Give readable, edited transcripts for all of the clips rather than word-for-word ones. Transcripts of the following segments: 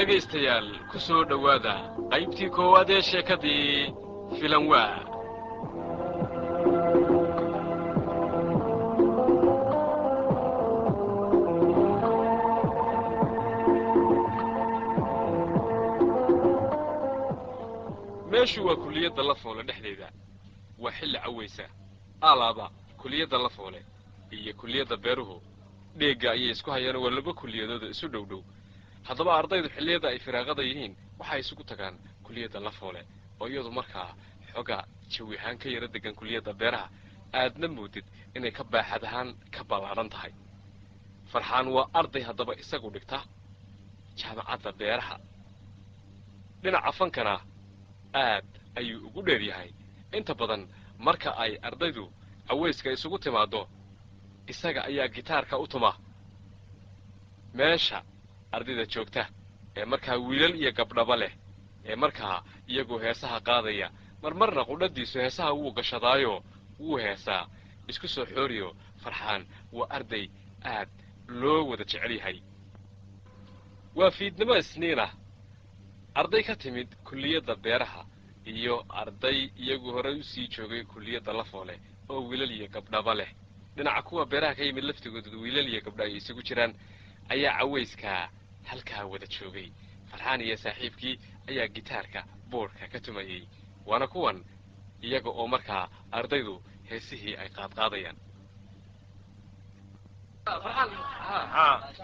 Dhegaystayaal, ku soo dhowaada qaybtii koowaad ee sheekadii Filanwaa. Meeshu waa kulliyadda Lafoole dhexdeeda. Waa xilli cawaysa. Alaaba kulliyadda Lafoole iyo kulliyadda beeruhu dheegga ayay isku hayaan, waa laba kuliyadooda isu dhow dhow. Haddaba ardaydu xilliyada ay firaaqada yihiin waxay isugu tagaan kulliyadda Lafoole, oo iyadu markaa xoogaa jawi ahaan ka yara degan kulliyadda beeraha, aadna moodid inay ka baaxad ahaan ka ballaadhan tahay. Farxaan waa arday haddaba isagu dhigta jaamacadda beeraha. Dhinaca fankana aad ayuu ugu dheer yahay. Inta badan marka ay ardaydu cawayska isugu timaaddo, isaga ayaa gitaarka u tuma. Meesha ardayda joogta ee markaa wiilal iyo gabdhaba leh ee markaa iyagoo heesaha qaadaya, marmarna qudhadiisu heesaha wuu gashadaayo wuu heesaa. Isku soo xooriyo, Farxaan waa arday aad loo wada jecel yahay. Waa fiidnimo Isniinah. Arday ka timid kulliyadda beeraha iyo arday iyagu horey u sii joogay kulliyadda Lafoole oo wiilal iyo gabdhaba leh, dhinaca kuwa beeraha ka yimid laftigooda wiilal iyo gabdha ay isugu jiraan, ayaa cawayskaa halkaa wada joogay. Farxaan iyo saaxiibkii ayaa gitaarka boodhka ka tumayey, waana kuwan iyaga oo markaa ardaydu heesihii ay qaadqaadayaan.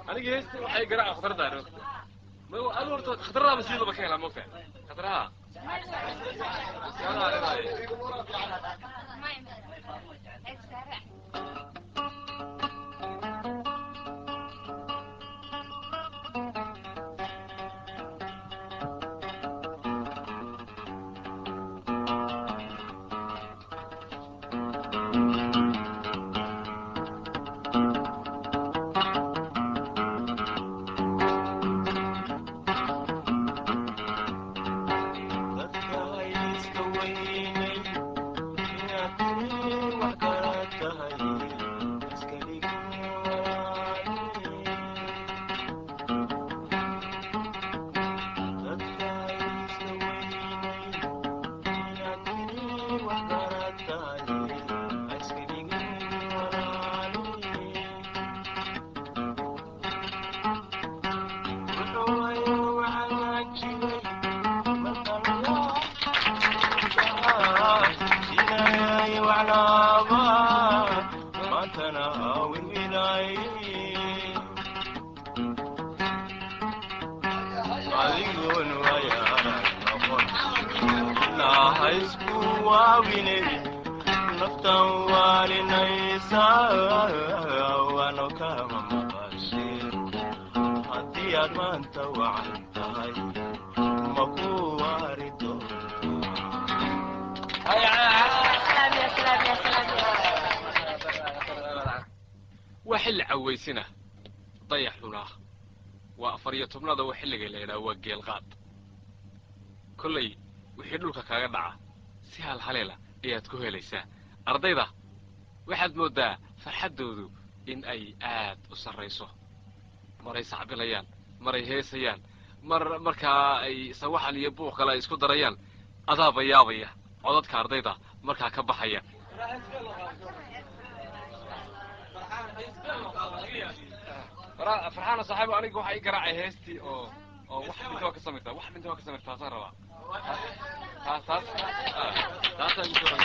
Aniga heesti waxay garaaca khatardaa, adu horta khataradaaba sidaba ka helaa mogta khataraha. Waa xilli cawaysina, dayaxuna waa 14aad. Waa xilliga la yidhaha waa geelqaad. Kollay wixii dhulka kaaga dhaca si halhaleela ayaad ku helaysaa. Ardayda waxaad mooddaa farxaddoodu in ay aad u sarrayso, maray sacbilayaan, maray heesayaan, mar markaa ay sawaxan iyo buuq kale ay isku darayaan. Adaaba yaabaya codadka ardayda markaa ka baxaya. Farxaana saaxiib, aniga waxa ii garaacay heestii oo wax dhinta waa ka samirtaa, wax dhinta waa ka samirtaa. Taasaan rabaa, taas taas taasaan igu soo.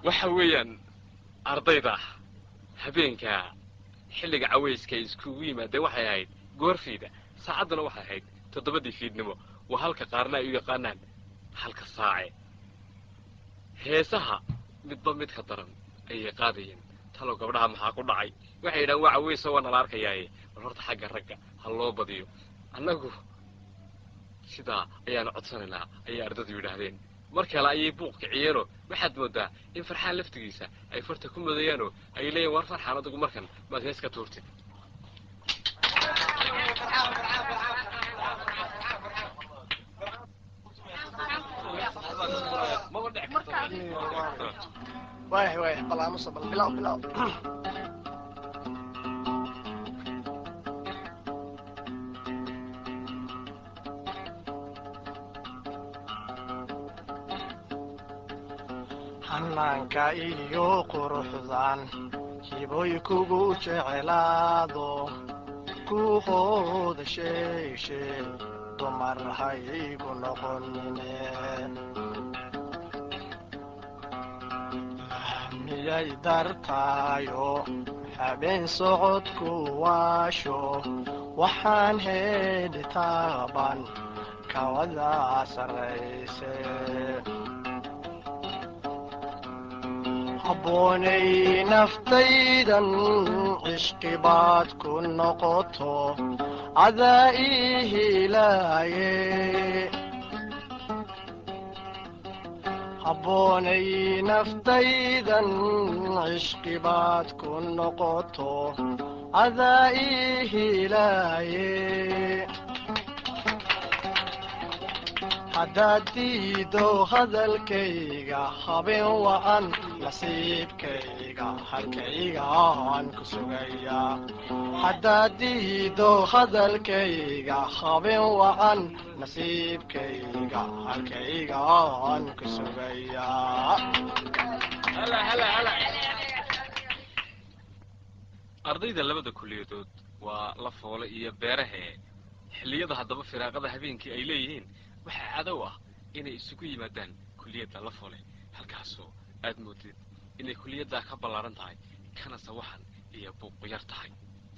Waxa weeyaan ardayda habeenka xilliga cawayska ay iskugu yimaadeen waxay ahayd goorfiida, saacadduna waxay ahayd 7dii fiidnimo. Waa halka qaarna ay u yaqaanaan halka saace. Heesaha midba midka daran ayay qaadayeen. Talow gabdhaha maxaa ku dhacay? Waxay yidhahan waa cawayso, waa nala arkayaaye, bal horta xagga ragga ha loo badiyo, annagu sidaa ayaanu codsanaynaa, ayay ardaydu yidhaahdeen. Mar kale ayay buuq kiciyeenoo waxaad moodaa in Farxaan laftigiisa ay farta ku madayaanoo ay leeyihin, war Farxaan, adigu markan maad hees ka tuurtid. Maba dhici karto. Waayah waayah, bal aamusa, bal bilaw bilaw. Hanaanka iyo quruxdan hiboy kugu jecelaado ku hooda sheeshe, dumar haygu noqonine. Miyay dartaayo habeen socodku waasho, waxaan hedhi taaban kawada sarrayse. Habboonay naftaydan cishqi baad ku noqoto, cadaa ii hilaaye. Habboonay naftaydan cishqi baad ku noqoto, cadaa ii hilaaye. Haddaad diido hadalkayga, habeen wacan nasiibkayga halkaygaan ku sugayaa. Haddaad diido hadalkayga, habeen wacan nasiibkayga halkaygaan ku sugayaa. Hala hala hala. Ardayda labada kulliyadood waa La Foole iyo Beerahe. Xilliyada haddaba firaaqada habeenkii ay leeyihiin waxaa cadow ah inay isugu yimaadaan kulliyadda La Foole, halkaasoo aad moodid inay kulliyaddaa ka ballaaran tahay kana sawaxan iyo buuq yar tahay.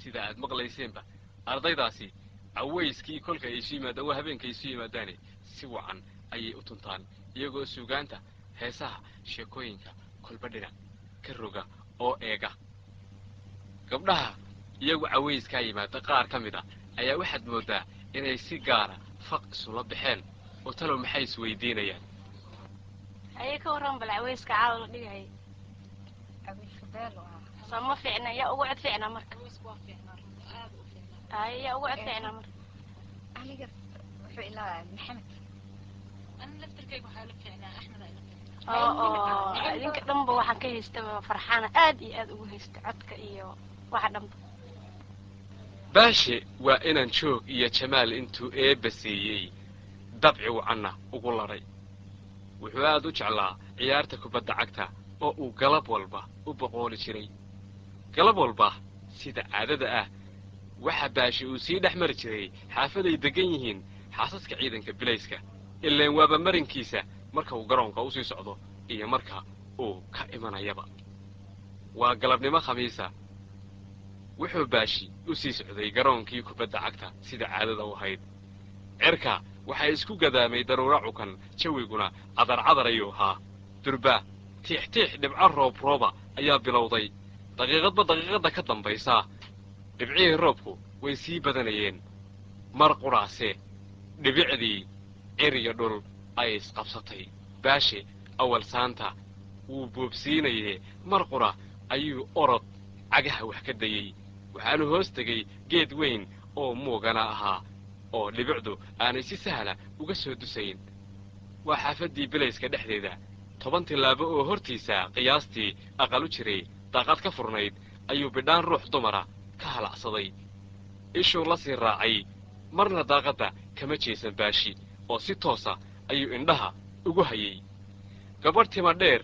Sida aad maqlayseenba, ardaydaasi cawayskii kolka ay isu yimaadaan, waa habeenka isu yimaadaane, si wacan ayay u tuntaan, iyagoo suugaanta, heesaha, sheekooyinka kolba dhinac ka roga oo eega. Gabdhaha iyagu cawayskaa yimaada qaar ka mid a ayaa waxaad mooddaa inay si gaara faq isula baxeen, oo talow maxay isweydiinayaan? Haye, ka warran bal caweyska caawa la dhigay? Soo ma fiicna? Yaa ugu cod fiicna marka? Haye, yaa ugu cod fiicna marka? Aniga wuxuu ilaa Maxamed. Ana laftirkayga waxaa la fiicnaa Axmed aa ila fiicnaa. Oo idinka dhanba waxaan ka haystaba Farxaana aad iyo aad ugu haysta codka iyo waxa dhanba. Baashe waa inaan joog iyo jamaal intuu eebba siiyey dabci wacanna ugu ladhay. Wuxuu aad u jeclaa ciyaarta kubadda cagta oo uu galab walba u boqooli jiray. Galab walba sida caadada ah waxa Baashe uu sii dhex mari jiray xaafaday deggan yihiin xaasaska ciidanka bilayska, ileen waaba marinkiisa marka uu garoonka usii socdo iyo marka uu ka imanayaba. Waa galabnimo Khamiisa. Wuxuu Baashi u sii socday garoonkii kubadda cagta sida caadada u ahayd. Cirka Waxaa isku gadaamay daruuro cukan, jawiguna cadarcadar ayuu ahaa. Durba tiixtiix dhibco roob rooba ayaa bilowday. Daqiiqadba daqiiqadda ka dambaysa dhibcihii roobku way sii badanayeen. Mar qudhaase dhibicdii cir iyo dhul ay isqabsatay. Baashe awal saanta wuu boobsiinayee, mar qura ayuu orod cagaha wax ka dayey. Waxaanu hoos tegey geed weyn oo muugana ahaa oo dhibicdu aanay si sahla uga soo dusayn. Waa xaafaddii bilayska dhexdeeda. 10 tillaabo oo hortiisa qiyaastii aqal u jiray daaqad ka furnayd ayuu bidhaan ruux dumara ka halacsaday. Ishuu la sii raacay, marna daaqadda kama jeesan Baashi oo si toosa ayuu indhaha ugu hayay. Gabadh tima dheer,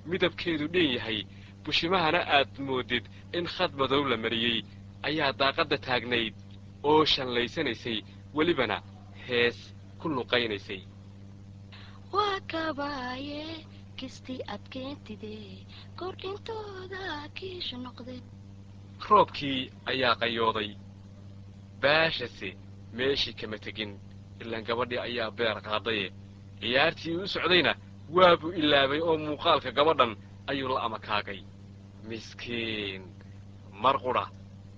midabkeedu dhan yahay, bushimahana aad moodid in khad madow la mariyey ayaa daaqadda taagnayd oo shanlaysanaysay, welibana hees ku luqaynaysay. Waa kabaaye kisti adkeentide kordhintooda kiisha noqde. Roobkii ayaa qayooday. Baashase meeshii kama tegin, ilaan gabadhii ayaa beer qaadaye. Ciyaartii u socdayna waabuu ilaabay oo muuqaalka gabadhan ayuu la amakaagay. Miskiin, mar qudha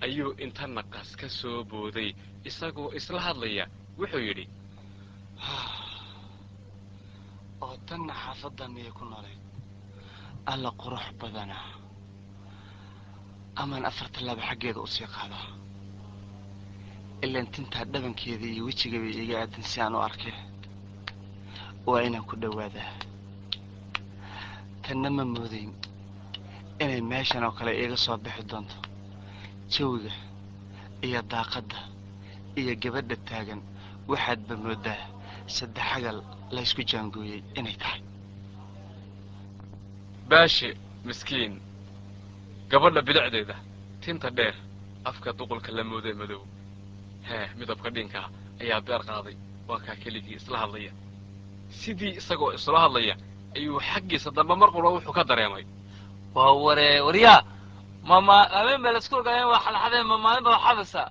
ayuu inta naqas ka soo booday isagoo isla hadlaya wuxuu yidhi: Oo tanna xaafaddan miyay ku noolayd? Alla qurux badanaa! Amaan 4 tallaabo xaggeeda usii qaadaa, ilaan tintaa dhabankeeda iyo wejigaba iiga aadan si aan u arkay. Waa inaan ku dhowaadaa. Tanna ma moodayn inay meeshan oo kale iiga soo bixi doonto. Jawiga iyo daaqadda iyo gabadha taagan waxaadba moodaa saddex xagal laysku jaangooyey inay tahay. Baashe miskiin, gabadha bilicdeeda, tinta dheer, afka duqulka la mooday madow, hee, midabka dhinkaa ayaa beer qaaday. Waa kaa keligii isla hadlaya. Sidii isagoo isla hadlaya ayuu xaggiisa dambe mar qura wuxuu ka dareemay: Waa waree, waryaa, mama habeen baa laisku ogaayeen, waa xalxadeen, ma maalin baa xadaysaa,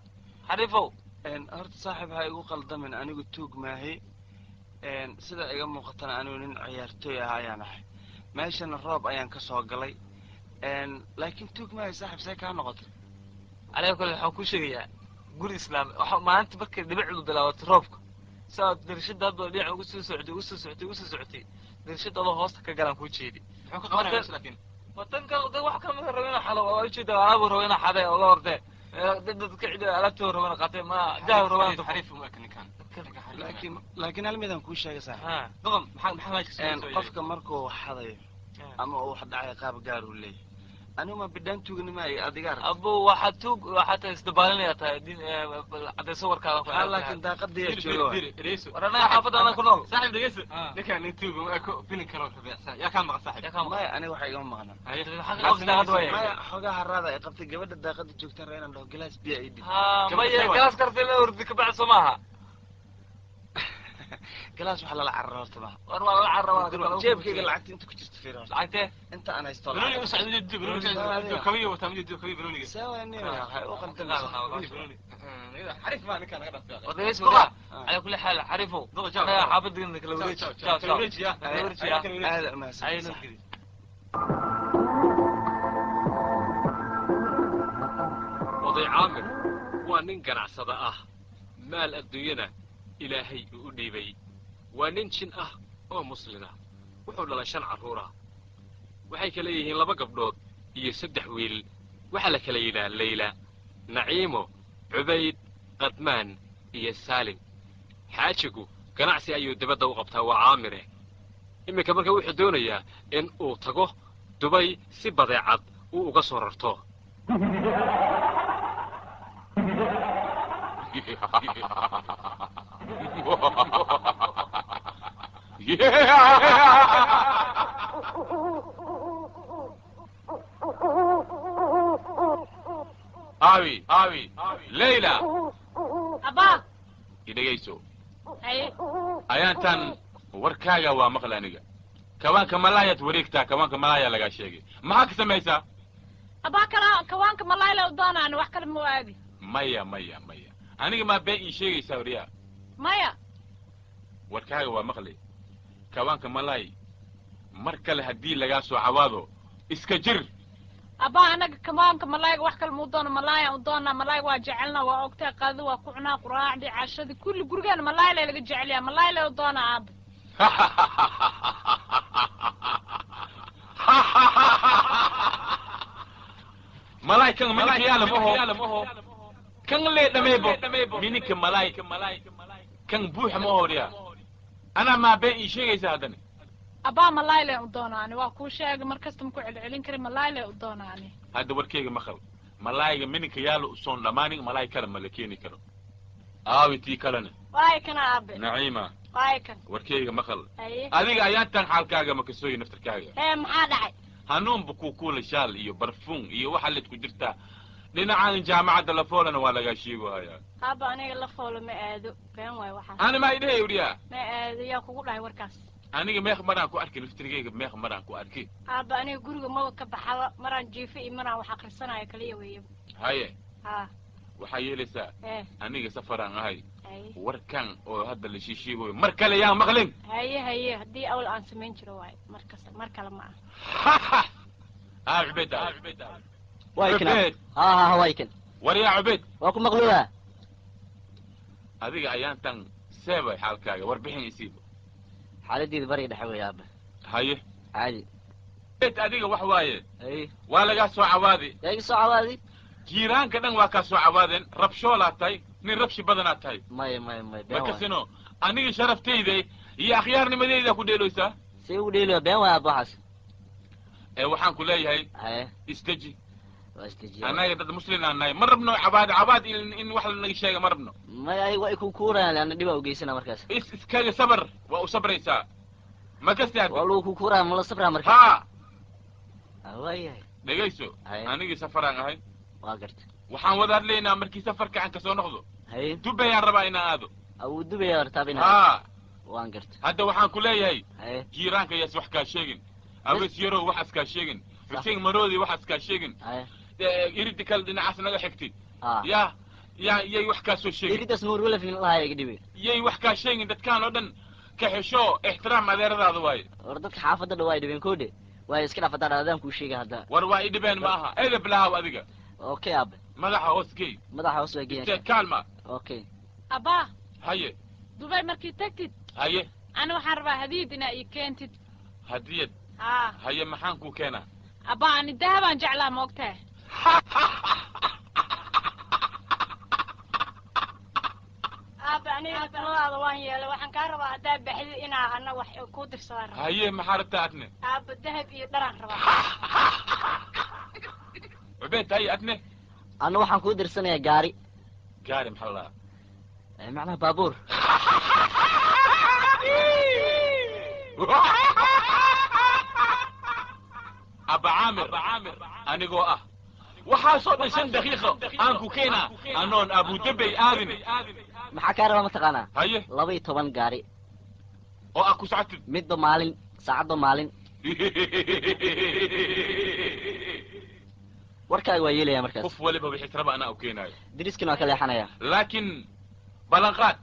xariifow? Horta saaxiib, ha igu qaldamin, anigu tuug maahi. Sida iga muuqatana anigu nin ciyaartooy ah ayaan ahay. Meeshana roob ayaan ka soo galay, laakiin tuug maahi saaxiib. See kaa noqotay? Aniga kale waxaan kuu sheegayaa guri islaam waxa maalinta markay dhibicdu bilaabatay roobka, saa darishada hadba dhinac ugu soo socotay, ugu soo socotay, ugu soo socotay, darishada adoo hoosta ka galaan kuu jeedi. Muxuu ka qabanaya meesha laakiin? Watan kal wax kale marka rabo inuu xalo waa ujeeda, alaabu rabo inuu xaday oo la ordee dad dadka cidi alaabtoo rabo inuu qaatay, ma jaha rabo inuu Xariif uma eka ninkan. Laakiin hal midaan kuu sheegay saaxiib. Ha. Doqon, maxaa meesha ka soo? Qofka markuu xadayo ama uu wax dhacay qaab gaar uu leeyahay. Anigu ma bidhaan tuugnima iyo adiga aragtay? Abo, waxaa tuug waxaa tahay isdabaalinaya tahay diin cadayso warkaada ku. Ha, laakiin daaqadiyaa jooga waay. Dhegeyso. War anaga xaafadda anaa ku nool. Saaxiib, dhegeyso. Ninkan nin tuuga uma eko, filin kale wuxuu beecsan. Yaa kaa maqan, saaxiib? Yaa kaa maqan? Maya, aniga waxa igama maqnan. Haye. Maxaa ka qabsataa hadda waaya? Maya, xogaa haraada ay qabtay. Gabadha daaqada joogtaan raa inaan dhaho galaas biya ii dhib. Ha, maya, galaas karta la ordi ka bacso maaha. Galaas waxa lala cararo horta maaha. War waa lala carara. Jeebkayga lacagta inta ku jirta fiir horta. Lacagtee? Inta aan haysto. Banooni u socdo, mid banooni kabiyo wataa, mid kabiyo banooniga. Sawa nin waxay u qaldamaysaa. Banooni. Xariif maa ninkan, naga dhaaf. War dhegeyso, wadaa على كل حال xariifow. Doqon, ciao. Anaga xaafadda kala wareeji. Ciao, ciao. ciao. Kala wareeji, ya. Kala wareeji, ya. Kala wareeji. Aad umahadsan. Ay, nabadgelyo. Oday Caamir waa nin ganacsada ah, maal adduunyana Ilaahay uu u dhiibay. Waa nin jin ah oo muslina. Wuxuu dhalay 5 carruura. Waxay kala yihiin 2 gabdhood iyo 3 wiil. Waxaa la kala yidhaha Leyla, Naciimo, Cubayd, Qadmaan iyo Saalim. Xaajigu ganacsi ayuu dibadda u qabtaa, waa Caamire. Iminka marka wuxuu doonayaa in uu tago Dubay si badeecad uu uga soo rarto. Aawi, aawi Leyla? Abaa. Idhegayso. Haye. Ayaantan warkaaga waa maqla aniga. Kawaanka malaayaad wareegtaa, kawaanka malaaya lagaa sheegay. Maxaa ka samaysaa? Abaa, kala kawaanka malaayla u doonaan, wax kale ma aadi. Maya, maya, maya, aniga maa been ii sheegaysaa, waryaa? Maya. Warkaaga waa maqli. Kawaanka malay mar kale haddii lagaa soo cawaado iska jir. Abbaa, anaga kamaanka malaayga wax kale muu doono, malaayaan u doonaa. Malaayga waa jecelna, waa ogtahay. Qaadida waa ku cunaa, quraacdii, cashadii, kulli gurigeena malaay lay laga jecelyaa. Malaay lay u doonaa, aaba. Malaay kan mininka yaala maho, kan lee dhameebo mininka malaay kan buuxa ma horiya. Anaa maa been ii sheegaysa haddana? Abbaa, malaay lay u doonaa ani, waa kuu sheegay, mar kasta ma ku celcelin kari. Malaay lay u doonaa ani. Hadda warkeyga maqal. Malaayga mininka yaala usoon dhammaanin, malaay kale ma la keeni karo. Aawi tii kalena? Waay kana, aabe. Naciima. Waay kan. Warkeyga maqal. Haye. Adiga ayaantan xaalkaaga ma kasooyi naftarkaaga. Hee, maxaa dhacay? Hanuunba kuukuula shaal iyo barfuun iyo waxa laydku jirtaa. Dhinacan jaamacadda Lafoolana waa lagaa sheego hayaa. Aaba, aniga La Foolo ma aado, been waay waxaas. Ani maa idhahay uriyaa? Ma aado, yaa kugu dhahay warkaas? Aniga meeq maraan ku arki naftirgeyga, meeq maraan ku arki. Aaba, aniga guriga maba ka baxaba, maraan jiifo iyo maraan wax akrisanayo kaliya weeye. Haye. Ha. Waxaa yeelaysaa, ee aniga safaraan ahay. Haye. Warkan oo hadda la shiisheegoyo mar kale yaan maqlin. Haye haye, haddii awal aan samayn jiro waaye, mar kasta mar kale ma aha. Aa Cubeyd, aa Way kan. Cubeyd. Ha ha, way kan. War yaa Cubeyd. Waa ku maqluuba. Adiga ayaantan seebay xaalkaaga? Warbixin isiiba. Xaaladdeedu bariga dhexe wey, aaba. Haye. Caadi. Cubeyd, adiga wax waaye. Haye. Waa lagaa soo cawaadi. Yaa iga soo cawaadi? Jiiraanka dhan waa kaa soo cawaadeen. Rabshoolaa tahay, nin rabshi badanaa tahay. Maya maya maya, been waay. Makasino aniga sharaftayda iyo akhyaarnimadeyda ku dheeloysaa. See ugu dheeliwa? Been waay, aaba, waxaas. Ee waxaan ku leeyahay, haye, isdeji. Waa isdejiya. Annaga dad muslim aan nahay, ma rabno cabaad cabaad in wax lanaga sheega ma rabno. Maya, ayaga waa ikukuurayaan leanna dhibaa ugeysana markaas. Is iskaga sabar, waa u sabraysaa, ma kasti? Waa lagu kukuuraya, ma la sabraa marka? Ha. Ah, waayahay. Dhegayso. Haye. Anigii safaraan ahay. Waa garta. Waxaan wada hadlaynaa markii safarka aan kasoo noqdo. Haye. Dubayaan rabaa inaan aado. Awuu dubaya hortaab inaa. Ha. Waan garta. Hadda waxaan ku leeyahay, haye, jiiraanka yaas wax kaa sheegin, Aweys Yarow waxaas kaa sheegin, Xuseen Maroodi waxaas kaa sheegin, haye, iridi kale dhinacaas naga xigtay, ha, yaa yay wax kaa soo sheegin. Iridaas Nuur Welefin lahaa iga dhibi. Yay wax kaa sheegin dadkaan oo dhan, ka xesho, ixtiraam adeeradaada waaye. War dadka xaafadda dha waa dhibeen koodhe, waayo iska dhaaf haddaan adaan kuu sheegay hadda. War waa i dhibeen ma aha, edeb lahaw adiga. Okay, aabe. Madaxa hoos gey. Madaxa hoos waa Intee geeyan. Kaalma. Okay. Abbaa. Haye. Dubay markii tagtid, Haye. ani waxaan rabaa hadiyad inaa ii keentid. Hadiyad? Haa. Haye, maxaan kuu keenaa? Abbaa, ani dahabaan jeclaa, ma ogtahay? Aaba, aniga taladaada waan yeelay. Waxaan kaa rabaa haddaa baxdi inaa ana wax kuu dirsadaan rabaa. Haye, maxaa rabtaa adne? Aaba, dahab iyo dharaan rabaa. Cubeyd, haye, adne? Anna waxaan kuu dirsanayaa gaari. Gaari maxaa la Macnaha baabuur. Aba Caamir, anigoo ah waxaasoo dhan 5 daqiiqo aan ku keenaa anoon Abudabay aadin. Maxaa kaa rabaa mataqaanaa? Haye. 12 gaari. Oo ah ku socotid. Midba maalin, saacadba maalin. Warkaaga waa yeelaya markaas. Qof waliba wixii raba anaa u keenaayo. Dariskana waa ka leexanaya. Laakiin ballanqaad,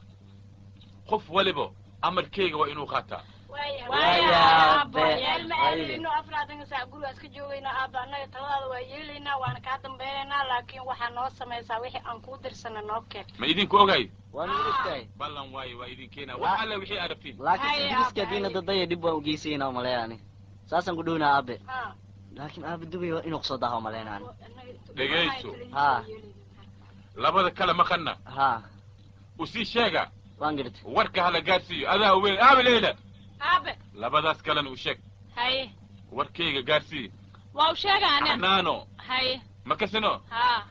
qof waliba amarkeyga waa inuu qaataa. Waaya, aabe. Meel ma aadayno, 24 saac gurigaas ka joogaynaa. Aaba, annaga taladaada waa yeelaynaa, waana kaa dambeynaynaa, laakiin waxaa noo samaysaa wixii aan kuu dirsana noo keen. Ma idinku ogay? Waa nagu ogtahay. Ballan waaye, waa idin keenaa wax alle wixii aad rabtiin. Laakiin Haye, dariska aabe, hadiina haye. dadaya dhib waan ugeysayna umaleeya ani, saasaan ku dhownaa, aabe. Ha. Laakiin aabe, Dubay waa inuu kusoo daaha umaleynaa ani. Dhegayso. Ha. Labada kale maqanna Ha. usii sheega. Waan gartay. Warka hala gaarsiiyo, adaa weyn aabe Leyla. Aabe. Labadaas kalena u sheeg. Haye. Warkeyga gaarsii. Waa u sheega ani. Xanaano. Haye. Ma kasino? Haa.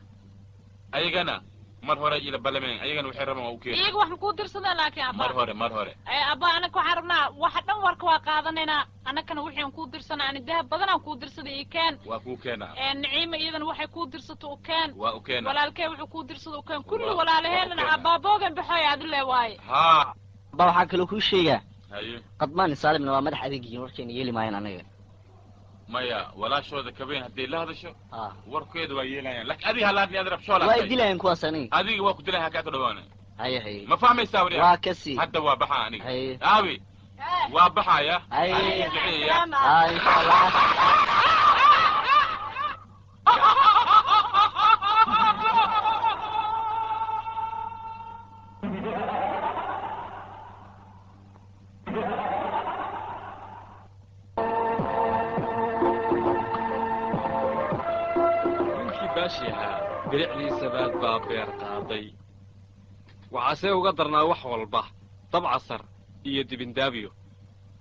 Ayagana mar hore ila balameen, ayagana waxay rabaan waa u keena. Iyaga wax makuu dirsadeen laakiin, Mar abbaa? hore, mar hore. Ee abbaa, anaka waxaan rabnaa waxa dhan warka waa qaadanaynaa. Annakana wixii aan kuu dirsana, ani dahab badan aan kuu dirsaday ii keen. Waa kuu keenaa. Ee Naciima iyadana waxay kuu dirsato u keen. Waa u keenaa. Walaalkee wuxuu kuu dirsado u keen kulli. Waa u Walaalaheenana keenaa. abaaboogan baxooy adile waaye. Haa. Ba waxaa kaloo kuu sheegaa, Haye. Qadmaan Saalimna waa madax adeeg yihiin, warkeena yeeli maayaan anaga. Maya, walaashooda kabeen hadday la hadasho, ha, warkeeda waa yeelayaan, laakiin adiga halaadni ad rabshoola. Waa idilayaan kuwaas aniga. Adiga waa ku dilay, ha kaa dhawaana. Haye haye. Ma fahmaysaa waryaa? Waa kasi. Hadda waa baxaa aniga. Haye. Aawi. Waa baxaya. Haye. Duceeya. Haa, insha Allah. Wiilkii Baashi ahaa bilicdiisa baad baa beer qaaday. Waxaase uga darnaa wax walba Dabcasar iyo Dibindaabiyo,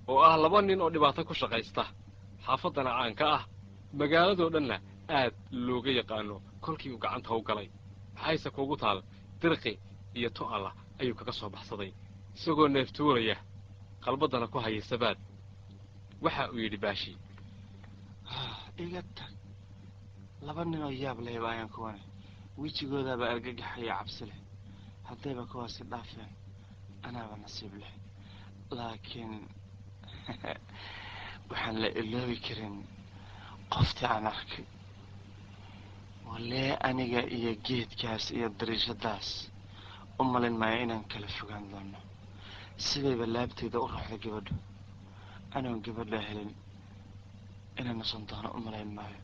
oo ah laba nin oo dhibaato ku shaqaysta, xaafaddana caanka ah, magaaladoo dhanna aad looga yaqaano. Kolkii uu gacanta u galay, maxayse kugu taal, dirqi iyo to'alla ayuu kaga soo baxsaday, isagoo neeftuuraya, qalbaddana ku haya Sabaad. Waxa uu yidhi Baashi: Iga tag, laba ninoo yaab leh baayaan kuwane, wejigoodaaba argagaxaya cabsi leh. Haddayba kuwaasi dhaafeen, anaaba nasiib leh. Laakiin waxaan la iloobi karin qoftii aan arkay. Walee aniga iyo geedkaas iyo dariishadaas u malin maayo inaan kala fogaan doono. Sidayba laabtayda u ruxda gabadhu, anoon gabadha helin inaan nasan doono u malayn maayo.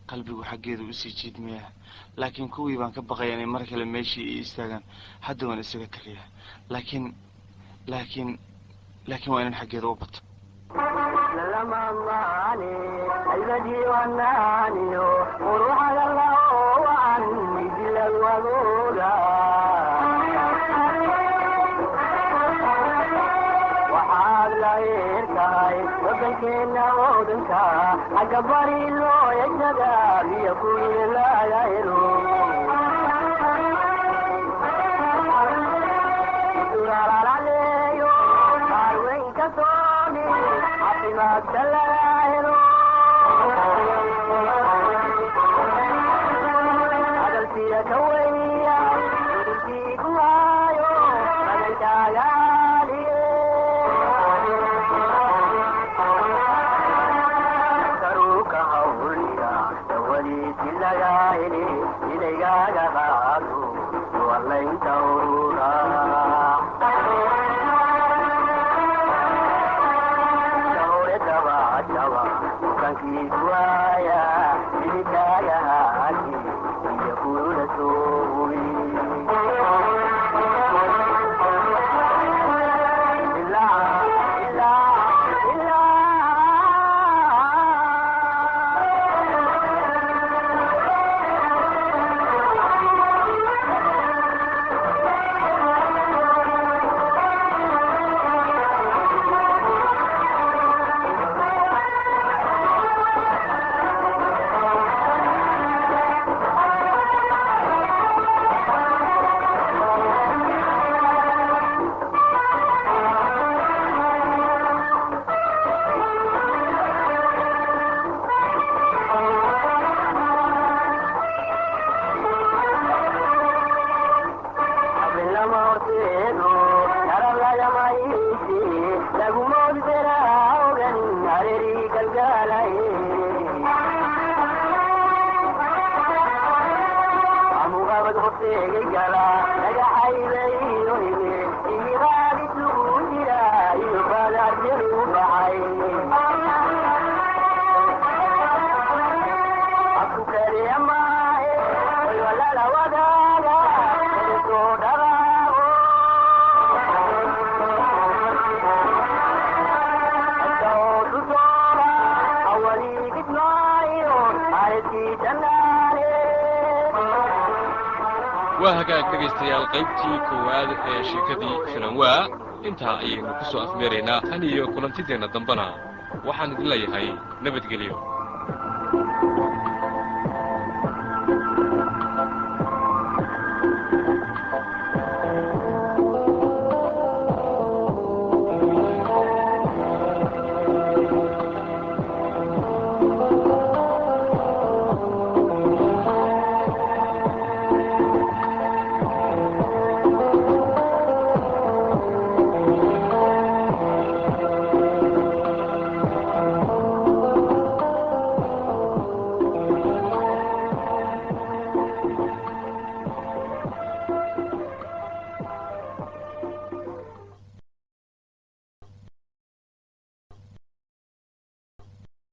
Qalbigu xaggeedu usii jiidmayaa, laakiin kuwii baan ka baqaya inay mar kale meeshii ii istaagaan. Hadda waan isaga tegayaa, laakiin waa inaan xaggeeda u bato. Waxaad layrtahay wadankeena oodanka xagga bari loo ejaga biyo kulilaya helo duralaleeyo qaarweyn ka soomi caafimaadka laga helo hadalsiya ka weya udurkii ku haayo badankaaga. Karuka hawliga dawadiisi laga heli idaygaaga qaado wallaynta urura hore dabacaba bukaankiisu waaya idikaaga haaki iyo kula soowi ilaa ilaa ilaa. Lama horteedo darab lagamaysi lagumoodi beraaogan hareeri galgaalay amuqabad horteegay gala dhagaxaybayo hime imiqaadisugu jira iyo badaarjaru baxay afku kaliya maahe walala wadaaga soo dhaqaaqo Waa hagaag dhegaystayaal, qaybtii koowaad ee sheekadii Filanwaa intaa ayaynu ku soo afmeeraynaa. Tan iyo kulantideenna dambena waxaan idin leeyahay nabadgelyo.